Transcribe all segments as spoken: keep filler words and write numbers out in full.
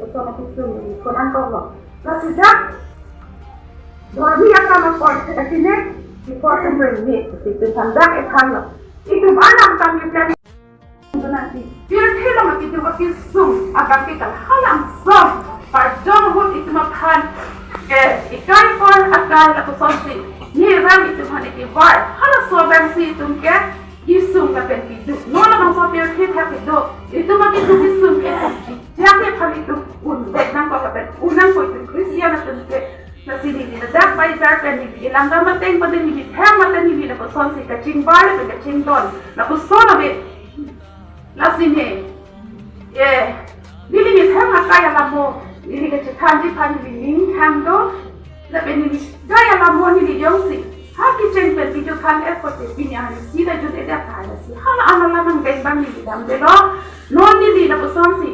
Kono kisung di konang kok lo. Lasi dak dormi akam apor sini, di por sembring ni, di tu sandak ethan lo. Itum anam kami kami. Nanti, pirthe lo mati tu kisung, abang kita halam som, parjong hut itum aphan, eh, ikai por akai lapuson si, ni rang itum aphan ikai por, hala so bang si itum ke, kisung lapen kiduk. Non labangso pirthe thak kiduk. Itum mati tu kisung ke, jake aphan itum un bek nangkok lapen un nangkok itum Christian atum ke. Lasi neli ladak pai jar pen neli ilang dam ateng pen neli hem mate neli lapuson si kachingbar lapen kachingdon. Lapuson ave. Lasi ne. Ye. Neli ne hem akai alamo. Neli kachethanji aphan neli ning than do. Lapen neli kai alamo neli jongsi ha kicheng pen video than et kote pini arni si ta jut edak ta lasi hala ana lamang beng bang neli damdelo. Non neli lapuson si,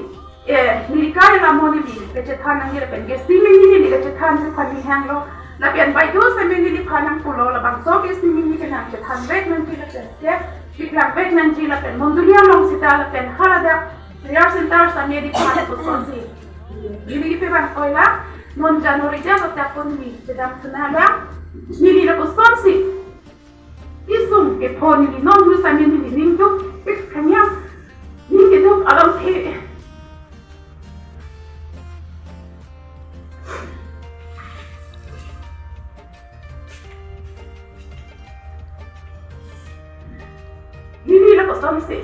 eh, neli kai alamo neli kachethan nangji lapen guest neli neli kachethan si aphan neli hanglo. Lapen baideo seme neliphan nangpulo labangso guest neli neli kenang chethan bek nangji lapen ke piklang bek nangji lapen mondoli along sita lapen haladak prayer center same neliphan lapuson si. Neli pe bang koila, non January ja kotak pon neli chedam thuna la, neli lapuson si. Kisung ke phone neli non lu same neli ning duk, pik kanyang, ning keduk alam the. Neli lapuson si.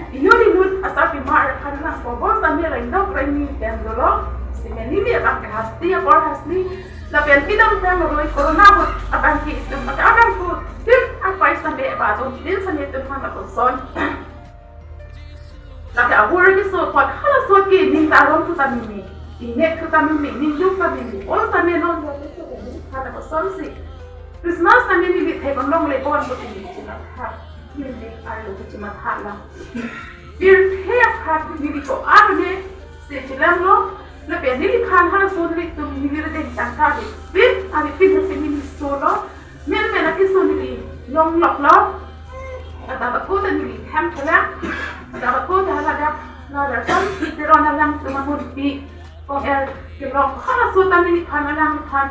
Iyo di lut asap pimar kan lang pobo sambil lain dok remi tem dolo. Sehingga neli abang ke hasti apor hasti. Lapen pidam tem roi corona hut abang ke itum maka abang ku. Tim apai sambil ba tum tim sambil itum kan lapuson. Lake ahur ke so pot hala so ke ning ta arong tu ta mimi. Inek tu ta mimi, ning duk ta mimi. Ol ta me non lo tu ta mimi. Hala lapuson si. Christmas ta mimi bi thek on long le bon bu ti mimi. Chima ha. Mimi arlo bu chima ha la. Pirthe aphan mimi ko arne se chilang lo. Lapen neliphan hala so neli tum neli redeng tangka bi. Pin ani pin se mimi so lo. Men men akisung neli long lok lo. Ada bako ta neli hem kala. Ada bako ta hala dak. Ladak son Teron alam tu mamun pi. Kong er kelok hala so ta neliphan alam phan.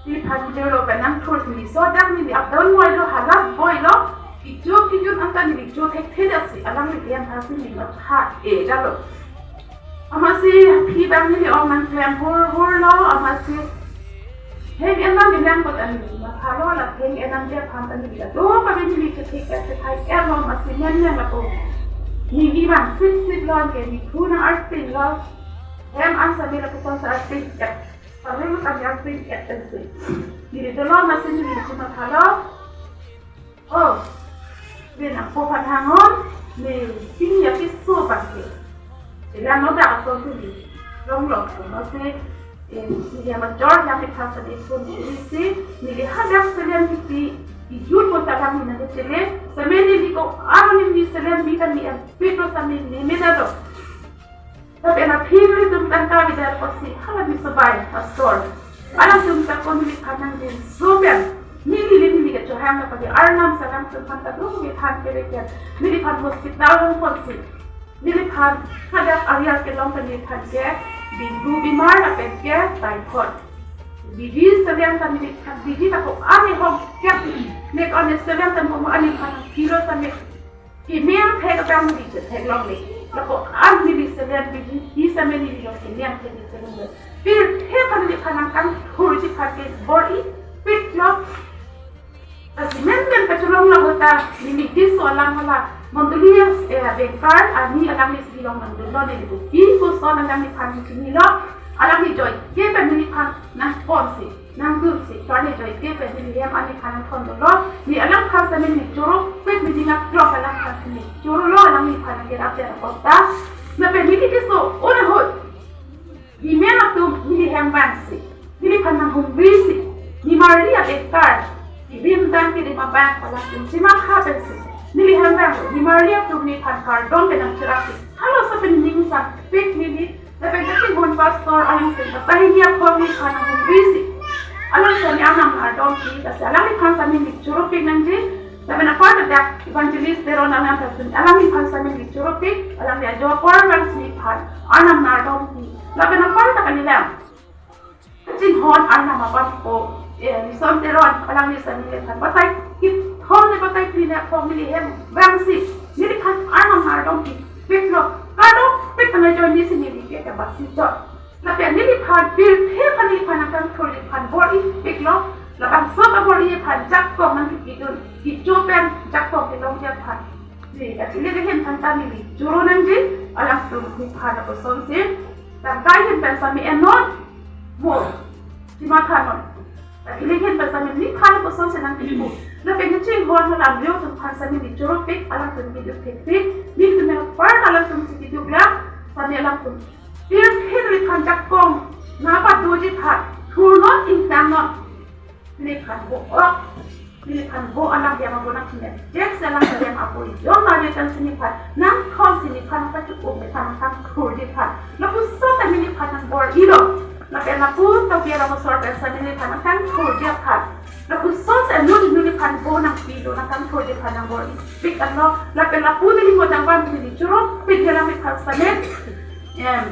Neliphan Teron lo penang thur neli so dak neli up down boi lo hala boi lo. Kichuk kijun angka neli chuk thek thek dak si alam neli yang hasi neli mat ha e jalo. Amatsi aphi bang neli ong nangklem hur hur lo, amatsi heng enam bilang kot ani matha lo, la heng enam dia phan ani bilang. Do pa bini neli chetik ka chetai er lo, amatsi men men lapu. Neli bang sip sip lo, ke neli thu nang arting lo. Hem an sami lapu kon sa arting ya. Paru lo kami arting ya tensi. Neli dolo amatsi neli chematha lo. Oh, bina po phan hang on, ne pini ya piso bangke. Sila no da aso tu ni, long long tu no se, eh, ni ya major ya pi phasa di sun ni si, ni di hadak selian di pi, di jun mo tadang ni na chele, same ni di ko, aro ni ni selian bi kan ni em, pito same ni me da do. Tapi anak phim ri tum tangka bidar pasi hala ni sebai pastor. Anak tum ta kon ni phanang din supian. Ni ni ni ni ka chohang na pagi arnam salam tum phan ta dum ni phan kere kian. Ni ni phan hospital hong pon si. Ni ni phan hadak area kelong kan ni phan ke dengue bimar na pen ke typhoid. Bidi selian kan ni phan bidi ta ko ani hong ke. Nek ani selian kan ko ani phan kilo sa nek. Email thek abang neli chetheklongle. Lapu an neli selian bidi, di same neli lo selian thek neli chelongle. Pirthe aphan neli phanang kan thurji aphan ke bor-i pik lo. Lasi men men kachelong lo ta neli kiso alam hala mondoli, eh, bengkar ani alam neli si long mondoli lo neli bu. Kiso son alam neli phan chinilo. Alam neli joike pen neli phan nangpon si. Nangdun si, kani joike pen neli hem ani phan nangthon dolo. Ni alang phan same neli choro, pet neli ningak klok alang phan same neli choro lo, alang neli phan nangkerap der kota. Lapen neli kiso, on ahut. Ni men atum, neli hem bang si. Neli phan nanghumri si. Ni marli abekar. Ni bim dan ke di mabang, alang tum si makha pen si. Neli hem bang, ni marli atum neli phan kardom pen nangcherap si. Halo sa pen ning sang, pek neli, lapen kachinghon pastor alang si, tahini akhor ni phan nanghumri si. Alang sani anam nardom si, lasi alang ni phan sami ni choro pik nangji. Lapen apar dak evangelist Teron alang ta suni, alang ni phan sami ni choro pik, alang ni ajo apor bang si ni phan anam nardom Arnam aphan po, eh, Rison Teron, alangli sitame neliphan batai kethom ne batai phli ne aphong neli hem vangsi neliphan Arnam ardom pipiklo, kardom pik tang ajoine si neli ke kebasi chot. Lapen neliphan pirthe aphan neliphan nangkangthurji aphan bor-ipiklo. Labangso abor-i aphan jakong nangkipidun, kecho pen jakong kelongji aphan. Neli kachili kehin aphan ta neli choro nangji, alangtum neliphan apusonsi tangkai ahin pen sitame enon mo chimathanon. Kachili ahin pen sitame neliphan apusonsi nangkipu. Lapen kachinghon alam yo atum aphan sitame neli choropik, alangtum keduk thekpik, nelitum apar alangtum si keduk lang, sitame alangtum pirthe neliphan jakong nangpadoji aphan thurnon, ingtangnon. Neliphan bo ok, neliphan bo alam dia mabo nangkine. Jek selang dia mabo yon lagi kan si neliphan nangthon, si neliphan nangpachukum, neliphan nangkangthurji aphan. Lapuson ta neliphan nangbor-ilo. Lapen lapu tau dia langsor pen sitame neliphan nangkangthurji aphan. Lapuson si neli neliphan bo nangpilo, nangkangthurji aphan nangbor-ipik anlo. Lapen lapu neli mo dang bang neli choropik dia lang neliphan sitame. Em.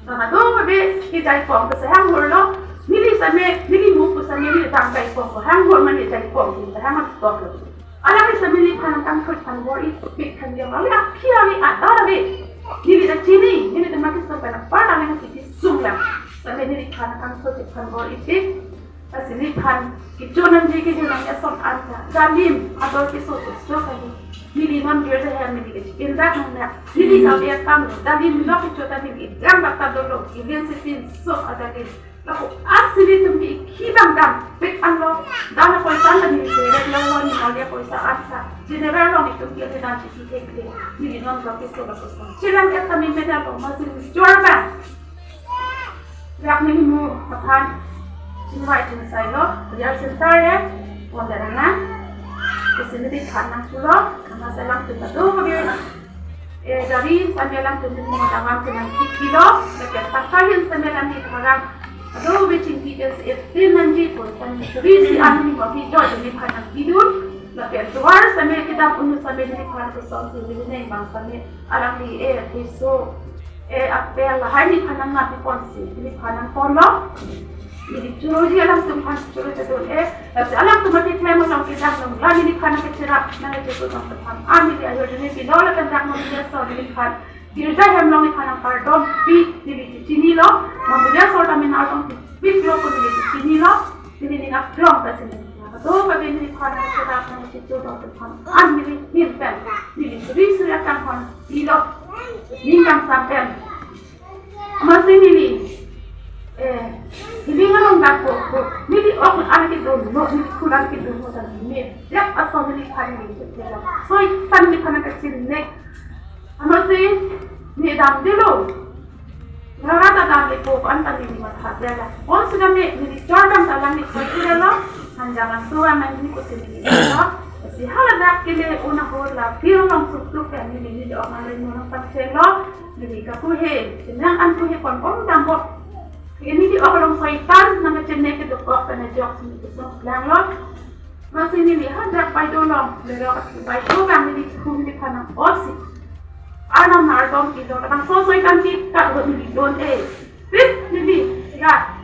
Bang ado mabe kejai pong ke sehang hurlo, neli sitame, neli mu pu sitame neli tangkai pong ko hang hur mane jai pong ke sehang hur lo. Alangli sitame neliphan nangkangthur aphan bor-ipik than dia, alangli aphi avi adar avi. Neli ta chini, neli ta mati so pen apar alangli si kesung lang. Sitame neliphan nangkangthur aphan bor-ipik. Lasi neliphan kecho nangji kejun nang eson anta. Dalim ador keso keso kali. Neli non girja hem neli kechikin dak nang na. Neli kave akam lo. Dalim lo kecho ta neli jam bata dolo. Ilin si pinso adalim. Lapu aksi nelitum ke ikhi dam dam pik anlo. Dam apoisa ta neli seret lo lo, neli apoisa anta. General lo nelitum ke dam si si thek le. Neli non lo keso lo keso. Chilang ek kami medal lo, masi jor bang. Rak neli mu aphan chingvai chingsailo, rehearsal center ya, pon darang nang. Lasi neliphan nangpulo, nang selang tum adu magi. Eh, dari sambil lang tum mu tangam tum nangkikilo, lapen tangkai ahin sambil lang di tharang. Adu be chingki ke se tin nangji pon, tan suri si an ni magi jo, neliphan nangkidun. Lapen tovar sambil kedam un-e sambil neliphan kosong si neli neng bang sambil alangli eh, keso eh, apel lahai neliphan nangnapi ponsi, neliphan nangponlo. Neli choroji alangtum aphan choro chadun eh, lasi alangtum mati klem along kedam along, la neliphan nangkecherap nangkecheput along aphan. Ami neli ayo juni pilo lapen dak nang dia so neliphan girja hem along neliphan nangkardom pi neli chinilo. Nang dia so tame nangkardom pipiklo pu neli chinilo. Neli ning aklong ta sini. Adu mabe neliphan nangkecherap nangkecheput along aphan. An neli ning pen, neli suri suri akam aphan pilo. Ning kangsam pen. Masi neli, eh, neli ngalong dak ko, ko, neli ok an kedun mo, neli kulang kedun mo dan neli. Ya, asal neliphan neli chetela. Soitan neliphan nangkachinine. Masi neli damdelo. Rara ta damle ko anta neli matha dela. Onsitame neli chor dam ta lang neli soi dela. Hanjang lang suan nang neli kosi neli dela. Si haladak kele un ahut la pir long suktuk ya neli neli ok nang reng nang pangcheng lo. Neli kaku he, chenang an ku he pon pon dam bot. Ini di ok along soitan nangkachine keduk ok pen ajok si neli kesung lang lo. Masi neli hadak baido along, lelo baido bang neli hu neliphan nang-osi. Arnam nangkardom pilo, labangso soitan ke ka-un neli don eh. Pit neli, ya.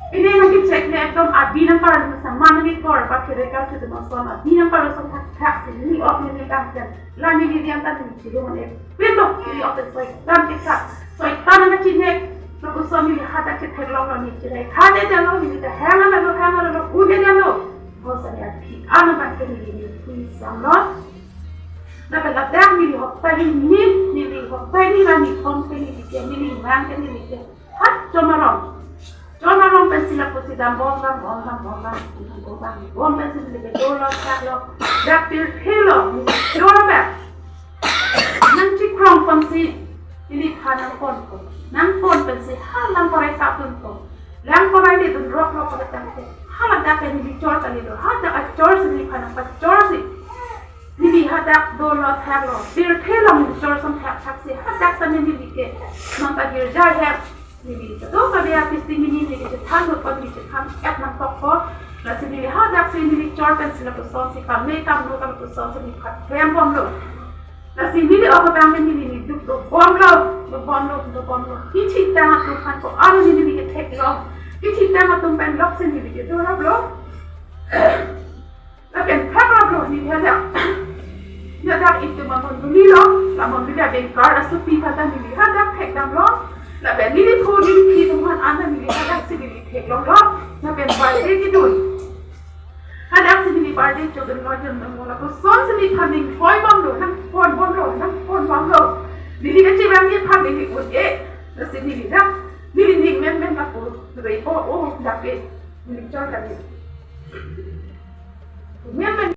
Pine nangkechek le ekdom abi nangpar sama nangkekor, ba kere ka kedun ason abi nangpar ason thak thak si neli ok neli kangken. La neli diang ta neli chirung eh. Pit lo, neli ok soitan ke thak. Soitan nangkachine, lapuson neli hadak chetheklong lo neli chilai. Hade jalo neli ta hang ala lo, hang ala lo, ude jalo. Hausa ni aphi, ano ban ke neli neli pui samlo. Lapen ladak neli hoktai ni, neli hoktai ni la neli kom ke neli ke, neli mang ke neli ke. Hat chom arong. Chom arong pensi lapusi dam bom, dam bom, dam bom, dam bom, dam bom, dam bom pensi neli ke dolo, saklo. Dak pirthe lo, neli dolo bak. Nangchikrong ponsi, neliphan nangpon ko. Nangpon pensi, ha lang parai sapun ko. Lang parai le dun rok rok parai tangte. Haladak ke neli chor kali do. Hadak achor si neliphan nangpachor si. Neli hadak dolo thaklo. Pirthe along neli chor som thak thak si. Hadak sa neli ke. Nangpa girja hem. Neli kedo kali artis ti neli neli chethan do pon neli chethan et nangkok ko. Lasi neli hadak si neli chor pensi lapuson si kame kamlo lapuson si neli phat klem bomlo. Lasi neli ok abang neli neli duk do bomlo, do bomlo, do bomlo. Hichi tang atum aphan ko aro neli neli kethek lo. Kethitang atum pen lok si neli kedo raplo. Lapen thak raplo neli hadak. Hadak itum amondoli lo, la mondoli abeng kar asopi kata neli hadak thekdamlo. Lapen neli phu neli phi atum aphan anta neli hadak si neli theklonglo. Lapen birthday kedun. Hadak si neli birthday chodun lo jun lo, lapuson si neli phan ning thoi bomlo, nangpon bomlo, nangpon bomlo. Neli kachevang ke phan neli un-e. Lasi neli dak, neli ning menmen lapu rei o, o, dak ke neli chor kali. Menmen